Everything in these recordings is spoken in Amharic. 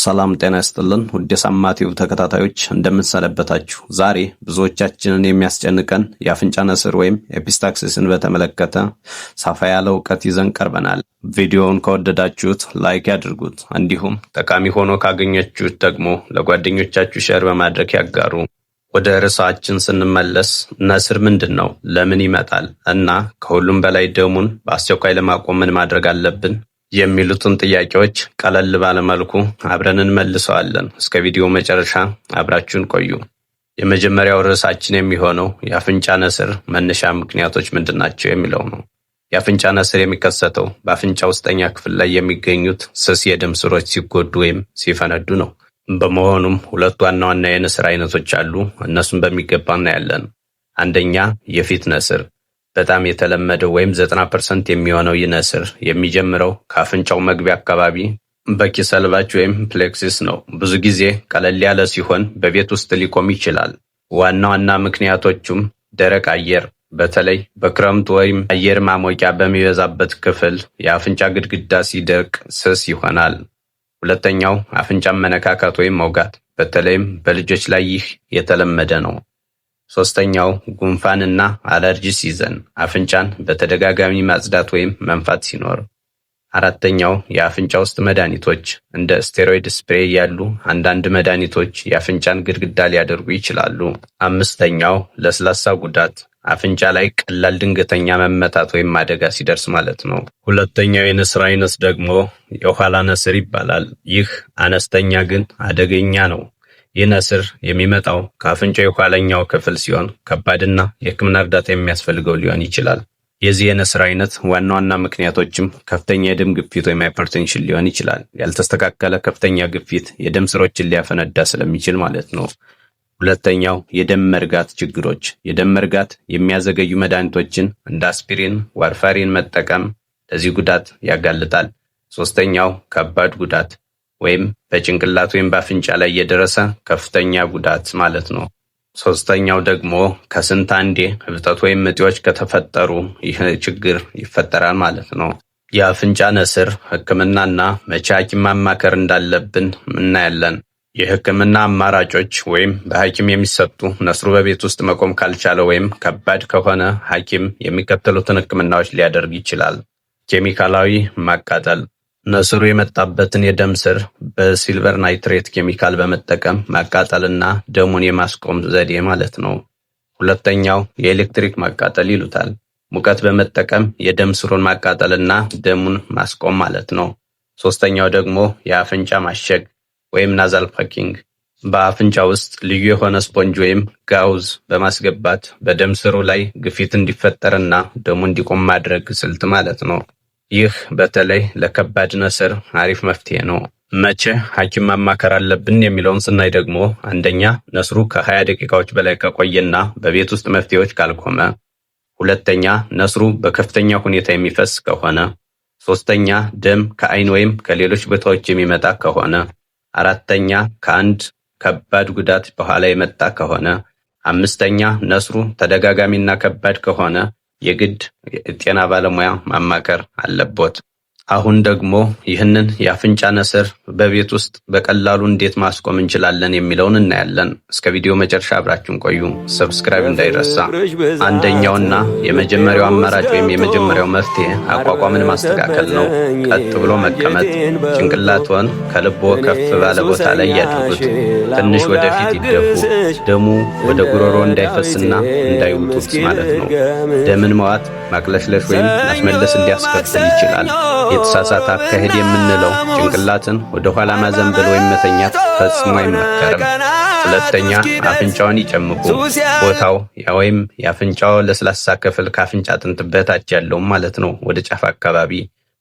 ሰላም ጤና ይስጥልን ውድ የሳማ ቲዩብ ተከታታዮች፣ እንደምን ሰነበታችሁ? ዛሬ ብዙዎቻችንን የሚያስጨንቀን የአፍንጫ ነስር ወይም epistaxis ን በተመለከተ ሰፋ ያለ እውቀት ይዘን ቀርበናል። ቪዲዮውን ከወደዳችሁት like ያድርጉት፣ እንዲሁም ጠቃሚ ሆኖ ካገኛችሁት ደግሞ ለጓደኞቻችሁ share በማድረግ ያጋሩ። ወደ ርዕሳችን ስንመለስ ነስር ምንድን ነው? ለምን ይመጣል? እና ከሁሉም በላይ ደሙን በአስቸኳይ ለማቆም ምን ማድረግ አለብን? የሚሉትን ጥያቄዎች ቀለል ባለ መልኩ አብረን እንመልሰዋለን። እስከ ቪዲዮ መጨረሻ አብራችሁን ቆዩ። የመጀመሪያው ርዕሳችን የሚሆነው የአፍንጫ ነስር መነሻ ምክንያቶች ምንድን ናቸው የሚለው ነው። የአፍንጫ ነስር የሚከሰተው በአፍንጫ ውስጠኛ ክፍል ላይ የሚገኙት ስስ የደም ስሮች ሲጎዱ ወይም ሲፈነዱ ነው። በመሆኑም ሁለት ዋና ዋና የነስር አይነቶች አሉ። እነሱን በሚገባ እናያለን። አንደኛ፣ የፊት ነስር፣ በጣም የተለመደው ወይም 90% የሚሆነው ይህ ነስር የሚጀምረው ከአፍንጫው መግቢያ አካባቢ በ Kiesselbach ወይም plexus ነው። ብዙ ጊዜ ቀለል ያለ ሲሆን በቤት ውስጥ ሊቆም ይችላል። ዋና ዋና ምክንያቶቹም ደረቅ አየር፣ በተለይ በክረምት ወይም አየር ማሞቂያ በሚበዛበት ክፍል የአፍንጫ ግድግዳ ሲደርቅ ስስ ይሆናል። ሁለተኛው፣ አፍንጫን መነካካት ወይም መውጋት፣ በተለይም በልጆች ላይ ይህ የተለመደ ነው። ሶስተኛው፣ ጉንፋንና አለርጂ ሲይዘን አፍንጫን በተደጋጋሚ ማጽዳት ወይም መንፋት ሲኖር። አራተኛው፣ የአፍንጫ ውስጥ መድኃኒቶች፣ እንደ steroid spray ያሉ አንዳንድ መድኃኒቶች የአፍንጫን ግድግዳ ሊያደርቁ ይችላሉ። አምስተኛው፣ ለስላሳ ጉዳት፣ አፍንጫ ላይ ቀላል ድንገተኛ መመታት ወይም አደጋ ሲደርስ ማለት ነው። ሁለተኛው የነስር አይነት ደግሞ የኋላ ነስር ይባላል። ይህ አነስተኛ ግን አደገኛ ነው። ይህ ነስር የሚመጣው ከአፍንጫው የኋለኛው ክፍል ሲሆን ከባድና የሕክምና እርዳታ የሚያስፈልገው ሊሆን ይችላል። የዚህ የነስር አይነት ዋና ዋና ምክንያቶችም ከፍተኛ የደም ግፊት ወይም hypertension ሊሆን ይችላል። ያልተስተካከለ ከፍተኛ ግፊት የደም ስሮችን ሊያፈነዳ ስለሚችል ማለት ነው። ሁለተኛው፣ የደም መርጋት ችግሮች። የደም መርጋት የሚያዘገዩ መድኃኒቶችን እንደ አስፒሪን፣ warfarin መጠቀም ለዚህ ጉዳት ያጋልጣል። ሶስተኛው፣ ከባድ ጉዳት ወይም በጭንቅላት ወይም በአፍንጫ ላይ የደረሰ ከፍተኛ ጉዳት ማለት ነው። ሶስተኛው ደግሞ ከስንት አንዴ እብጠት ወይም እጢዎች ከተፈጠሩ ይህ ችግር ይፈጠራል ማለት ነው። የአፍንጫ ነስር ሕክምናና መቼ ሐኪም ማማከር እንዳለብን እናያለን። የሕክምና አማራጮች ወይም በሐኪም የሚሰጡ፣ ነስሩ በቤት ውስጥ መቆም ካልቻለ ወይም ከባድ ከሆነ ሐኪም የሚከተሉትን ሕክምናዎች ሊያደርግ ይችላል። ኬሚካላዊ ማቃጠል፣ ነስሩ የመጣበትን የደም ስር በ silver nitrate ኬሚካል በመጠቀም ማቃጠልና ደሙን የማስቆም ዘዴ ማለት ነው። ሁለተኛው የኤሌክትሪክ ማቃጠል ይሉታል። ሙቀት በመጠቀም የደም ስሩን ማቃጠልና ደሙን ማስቆም ማለት ነው። ሶስተኛው ደግሞ የአፍንጫ ማሸግ ወይም nasal packing፣ በአፍንጫ ውስጥ ልዩ የሆነ ስፖንጅ ወይም gauze በማስገባት በደም ስሩ ላይ ግፊት እንዲፈጠርና ደሙ እንዲቆም ማድረግ ስልት ማለት ነው። ይህ በተለይ ለከባድ ነስር አሪፍ መፍትሄ ነው። መቼ ሐኪም ማማከር አለብን የሚለውን ስናይ ደግሞ አንደኛ፣ ነስሩ ከ20 ደቂቃዎች በላይ ከቆየና በቤት ውስጥ መፍትሄዎች ካልቆመ፣ ሁለተኛ፣ ነስሩ በከፍተኛ ሁኔታ የሚፈስ ከሆነ፣ ሶስተኛ፣ ደም ከአይን ወይም ከሌሎች ቦታዎች የሚመጣ ከሆነ፣ አራተኛ፣ ከአንድ ከባድ ጉዳት በኋላ የመጣ ከሆነ፣ አምስተኛ፣ ነስሩ ተደጋጋሚና ከባድ ከሆነ የግድ የጤና ባለሙያ ማማከር አለቦት። አሁን ደግሞ ይህንን የአፍንጫ ነስር በቤት ውስጥ በቀላሉ እንዴት ማስቆም እንችላለን የሚለውን እናያለን። እስከ ቪዲዮ መጨረሻ አብራችሁን ቆዩ። Subscribe እንዳይረሳ። አንደኛውና የመጀመሪያው አማራጭ ወይም የመጀመሪያው መፍትሄ አቋቋምን ማስተካከል ነው። ቀጥ ብሎ መቀመጥ፣ ጭንቅላትዎን ከልቦ ከፍ ባለ ቦታ ላይ ያድርጉት። ትንሽ ወደፊት ይደፉ። ደሙ ወደ ጉሮሮ እንዳይፈስና እንዳይውጡት ማለት ነው። ደምን መዋጥ ማቅለሽለሽ ወይም ማስመለስን ሊያስከትል ይችላል። የተሳሳተ አካሄድ የምንለው ጭንቅላትን ወደ ኋላ ማዘንበል ወይም መተኛት ፈጽሞ አይመከርም። ሁለተኛ፣ አፍንጫውን ይጨምቁ። ቦታው ወይም የአፍንጫው ለስላሳ ክፍል ከአፍንጫ አጥንት በታች ያለው ማለት ነው። ወደ ጫፍ አካባቢ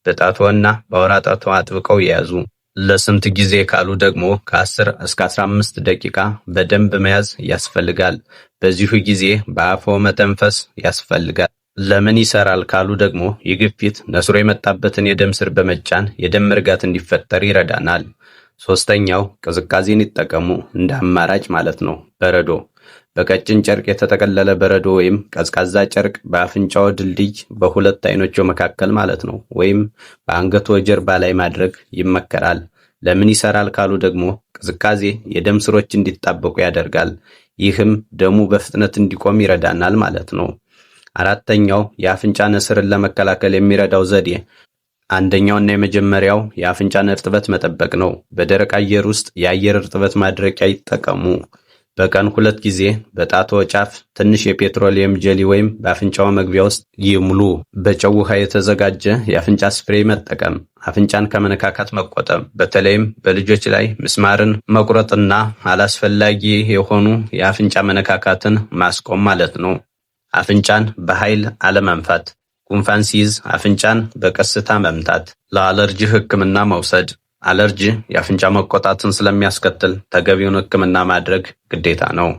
በጣትዎና በአውራ ጣትዎ አጥብቀው ይያዙ። ለስንት ጊዜ ካሉ ደግሞ ከ10 እስከ 15 ደቂቃ በደንብ መያዝ ያስፈልጋል። በዚሁ ጊዜ በአፍዎ መተንፈስ ያስፈልጋል። ለምን ይሰራል ካሉ ደግሞ ይህ ግፊት ነስሩ የመጣበትን የደም ስር በመጫን የደም መርጋት እንዲፈጠር ይረዳናል። ሶስተኛው፣ ቅዝቃዜን ይጠቀሙ፣ እንደ አማራጭ ማለት ነው። በረዶ፣ በቀጭን ጨርቅ የተጠቀለለ በረዶ ወይም ቀዝቃዛ ጨርቅ በአፍንጫዎ ድልድይ በሁለት አይኖችዎ መካከል ማለት ነው ወይም በአንገትዎ ጀርባ ላይ ማድረግ ይመከራል። ለምን ይሰራል ካሉ ደግሞ ቅዝቃዜ የደም ስሮች እንዲጣበቁ ያደርጋል። ይህም ደሙ በፍጥነት እንዲቆም ይረዳናል ማለት ነው። አራተኛው የአፍንጫ ነስርን ለመከላከል የሚረዳው ዘዴ አንደኛውና የመጀመሪያው የአፍንጫን እርጥበት መጠበቅ ነው። በደረቅ አየር ውስጥ የአየር እርጥበት ማድረቂያ ይጠቀሙ። በቀን ሁለት ጊዜ በጣትዎ ጫፍ ትንሽ የ petroleum jelly ወይም በአፍንጫው መግቢያ ውስጥ ይሙሉ። በጨው ውሃ የተዘጋጀ የአፍንጫ spray መጠቀም፣ አፍንጫን ከመነካካት መቆጠብ፣ በተለይም በልጆች ላይ ምስማርን መቁረጥና አላስፈላጊ የሆኑ የአፍንጫ መነካካትን ማስቆም ማለት ነው። አፍንጫን በኃይል አለመንፋት፣ ጉንፋን ሲይዝ አፍንጫን በቀስታ መምታት፣ ለአለርጂ ሕክምና መውሰድ። አለርጂ የአፍንጫ መቆጣትን ስለሚያስከትል ተገቢውን ሕክምና ማድረግ ግዴታ ነው።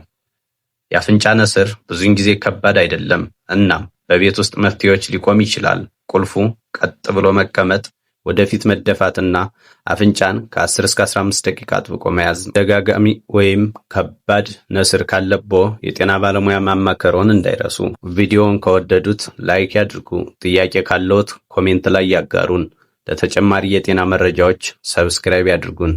የአፍንጫ ነስር ብዙውን ጊዜ ከባድ አይደለም፣ እናም በቤት ውስጥ መፍትሄዎች ሊቆም ይችላል። ቁልፉ ቀጥ ብሎ መቀመጥ፣ ወደፊት መደፋትና አፍንጫን ከ10 እስከ 15 ደቂቃ አጥብቆ መያዝ። ተደጋጋሚ ወይም ከባድ ነስር ካለቦ የጤና ባለሙያ ማማከሮን እንዳይረሱ። ቪዲዮውን ከወደዱት like ያድርጉ። ጥያቄ ካለዎት comment ላይ ያጋሩን። ለተጨማሪ የጤና መረጃዎች subscribe ያድርጉን።